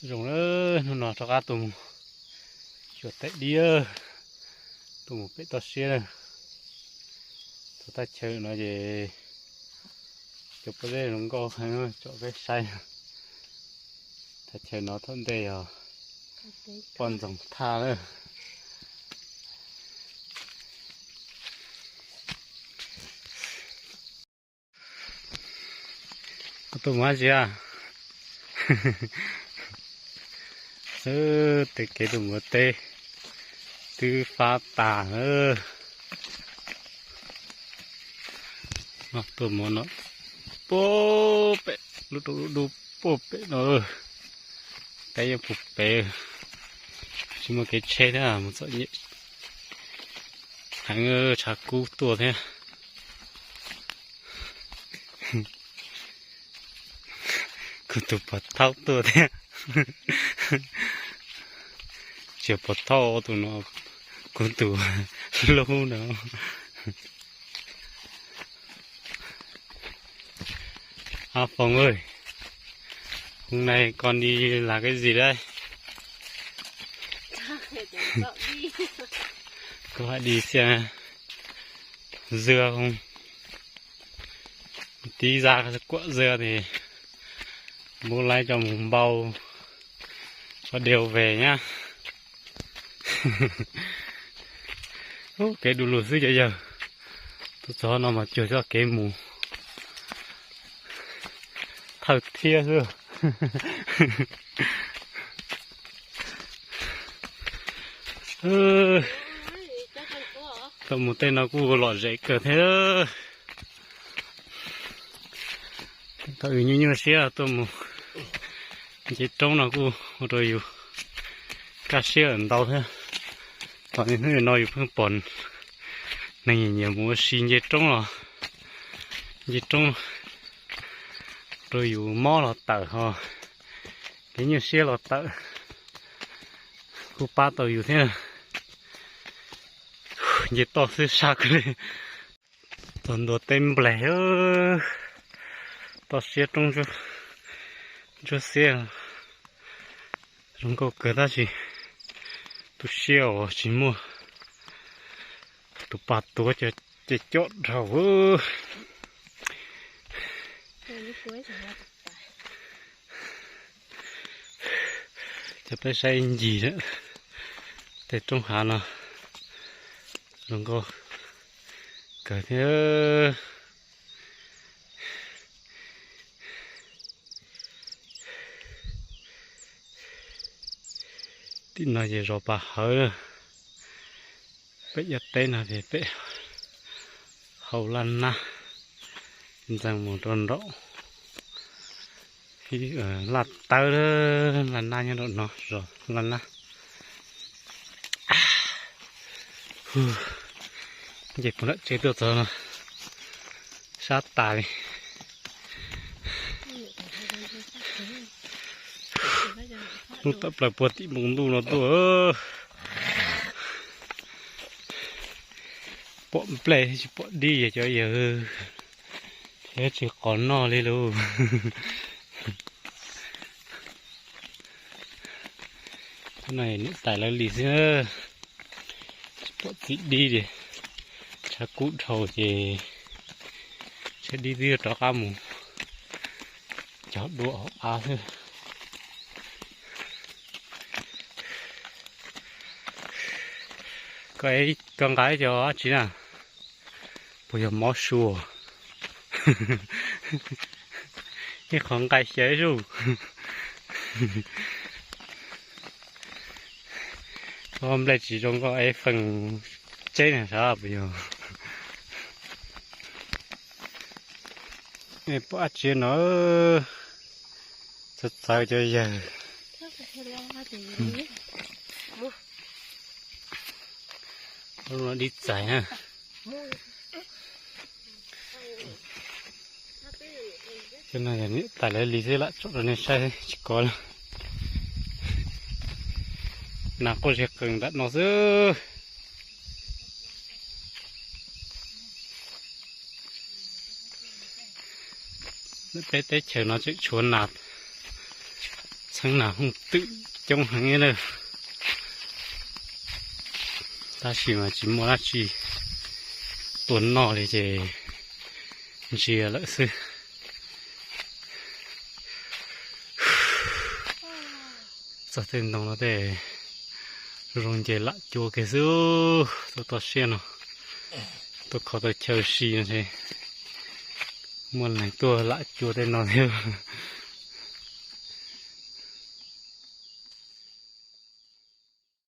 Zoo na, hnub no rov qab tuaj mus xyuas tais dib, tuaj mus pem toj siab na. Txog thaj chaw no ces cov pob zeb zoo nkauj heev, tsom peb saib. Thaj chaw no thaum ntej yog poj ntxoog thaj na. Koj tuaj mus dab tsi a? Tej kev tuaj mus teb twb fab tas lawm. No tuaj mus no, puag pem lub roob dub dub puag pem no. Teb yeej puag pem, tsis muaj kev tsheb thiab, mus txom nyem heev, tshav kub tuaj thiab. Kuv tus pog thaub tuaj thiab. Tsis yog pog thaub tus no, kuv tus hlub no. Aa, Foom ơi, hôm nay con đi làm cái gì đấy? Có phải đi xem dưa không? Tí ra quãng dưa thì bố lấy cho một bao cho đều về nhá. Ub, kev du lug xwb cov yawg. Tuaj txog no mas cuag txoj kev mus thawj thiab xwb. Tuaj mus tej no kuj lom zem kawg thiab. Thaum ub nyuaj nyuaj siab tuaj mus nce roob no kuj ua rau yus kaj siab lawm ntau thiab. Thaum niaj hnub no yus pheej pom neeg nyiam mus ua si nce roob los, nce roob rau yus mob los tawm ho kev nyuaj siab los tawm, kuj pab tau yus thiab. Nce toj xwb sab kawg li. Txog ntua teb npleg, toj siab roob ntsuab xiab, zoo nkauj kawg tab sis tu siab uas tsis muaj tus pas tuav ces cob dhau. Ces peb saib ncig tej roob hav no zoo nkauj kawg thiab. Tim no ces zos Pas Hawv, pem cov teb no ces pem hau laj nab ntxeev mus rau nraum laj tawb, laj nab nyob nraum no zos laj nab. Nce puag nram tsev tuaj txog no sab tas li. Hnub tawm plaws puag tim npoo ntuj no tuaj, pom nplej tsis pom dib, yog cov yawg thiab tsis qos noj li lauj. Niam tais lawv li xwb, tsis pom txiv dib li, tshav kub dhau ces tshav dib twb rov qab mus cog dua hauv av xwb. Koj nqa ib co dab tsi na? Puas yog mov sua? Ib qho nqaij xyaw ib zaug. Nplej tsis zoo nkauj es feem tseb na sav puas yog? Pom dab tsi no txawv txawv cov yawg. Lub no dib txais na. Cov no yog niam tais lawv li xwb, lam tsom rau nej saib tsis kov li. Nas quaj zig qees ntawm no xwb. Peb teb chaws no tseem tshuav nas Txheeb nas hooj twm coob heev na, tab sis mas tsis muaj dab tsi tua noj li ces ntsia lawm xwb. Txog tej ntoo no tej zoo nce lam cua kiag xwb. Tuaj toj siab no, tuaj kho tau chaw si no es muaj neeg tuaj lam cua tej no thiab.